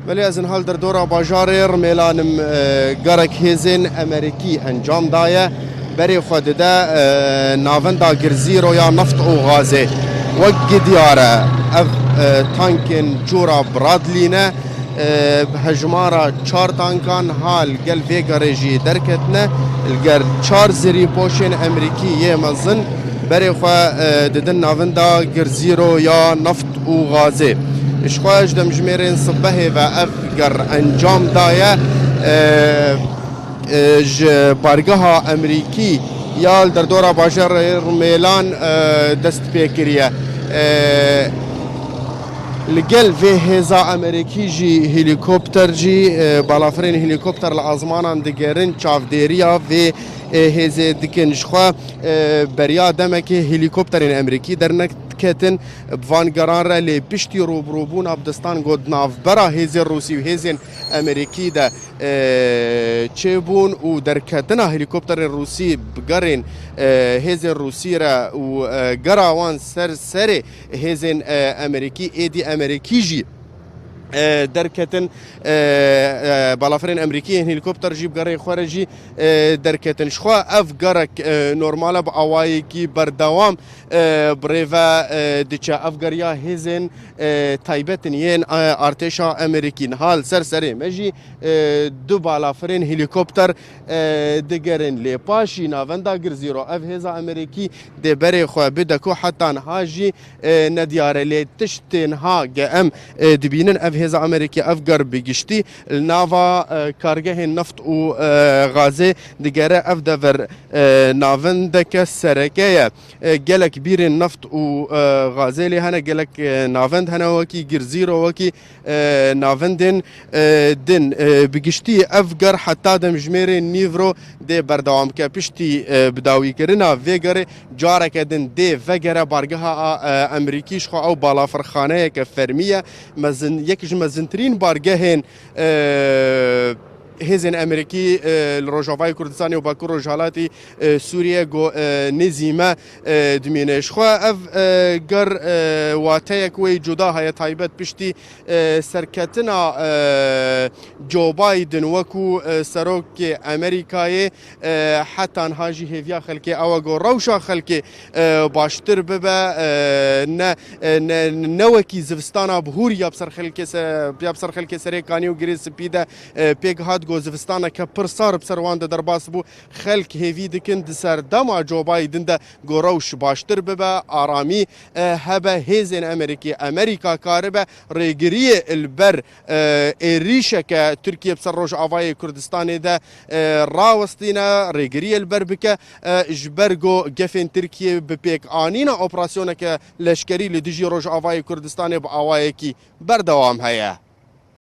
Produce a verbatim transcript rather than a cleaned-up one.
Belê ez niha li derdora bajarê Rimêlan im, e, gerek hêzên Amerîkî encam daye, berê xwe dide, e, navenda Girzîro ya neft û gazê. Wek diyar e, ev, e, tankên cora Bradley ne, e, bi hejmara çar tankan ha li gel vê gerê jî derketine, li gel çar zirîpoşên Amerîkî yê mezin berê xwe, e, didin navenda Girzîro ya neft û gazê. Ji xwe ji demjimêrên sibehê ve ev ger encam daye, e, e, ji bargeha Amerîkî ya li derdora bajarê Rimêlan, e, dest pê kiriye. E, Li gel vê hêza Amerîkî jî helîkopter jî, e, balafirên helîkopter li azmanan digerin, çavdêriya vê, e, hêzê dikin. Ji xwe, e, beriya demekê helîkopterên Amerîkî derniketin bi van geran re, lê piştî rûbirûbûna bi distan got navbera hêzên Rûsî û hêzên Amerîkî de, e, çêbûn û derketina helîkopterên Rûsî bi gerên, e, hêzên Rûsî re û, e, gera wan ser serê hêzên, e, Amerîkî, êdî Amerîkî jî, e, derketin, e, e, balafirên Amerîkî yên helîkopter jî bi gerê xwe re jî, e, derketin. Ji xwe ev gerek, e, normal e, bi awayekî berdewam, e, bi rê ve, e, diçe. Ev geriya hêzên, e, taybet in yên, e, artêşa Amerîkî. Niha li ser serê me jî, e, du balafirên helîkopter, e, digerin. Lê paşî navenda Girzîro ev hêza Amerîkî dê berê xwe bide ku heta niha jî, e, nediyar e. Lê tiştê niha ge em, e, dibînin, ev hêza Amerîkî ev ger bi giştî li nava, e, kargehên neft û, e, gazê digere. Ev dever, e, navendeke sereke ye. E, gelek bîrên neft û, e, gazê lê hene, gelek, e, navend hene wekî Girzîro, wekî, e, navendên, e, din. E, bi giştî ev ger heta demjimêrê nîvro dê berdewam bike. Piştî, e, bidawîkirina vê gerê careke din dê vegere bargeha a, e, Amerîkî. Ji xwe ew balafirxaneyeke fermî ye. Mezin, yek ji mezintirîn bargehên, e, hêzên Amerîkî, e, li Rojavayê Kurdistanê û Bakur Rojhilatî, e, Sûriyê go, e, nêzî me, e, dimîne. Ji xwe ev, e, ger, e, wateyek wê cuda heye, taybet piştî, e, serketina, e, Joe Biden wekû, e, serokê Amerîkayê, e, heta niha jî hêviya xelkê ew e go rewşa xelkê, e, baştir bibe, e, ne, e, ne, ne wekî zivistana bihûrî ya bi ser xelkê se-, ya bi ser xelkê serê kanî û girê spî de, e, pêk hat go zivistaneke pir sar bi ser wan de derbas bû. Xelk hêvî dikin di serdema Joe Biden de go rewş baştir bibe, aramî, e, hebe, hêzên Amerîkî, Amerîka karibe rêgiriyê li ber, e, êrîşeke Tirkiye bi ser Rojavayê Kurdistanê de, e, rawestîne, rêgiriyê li ber bike, e, ji ber go gefên Tirkiye bi pêkanîna operasyoneke leşkerî li dijî Rojavayê Kurdistanê bi awayekî berdewam heye.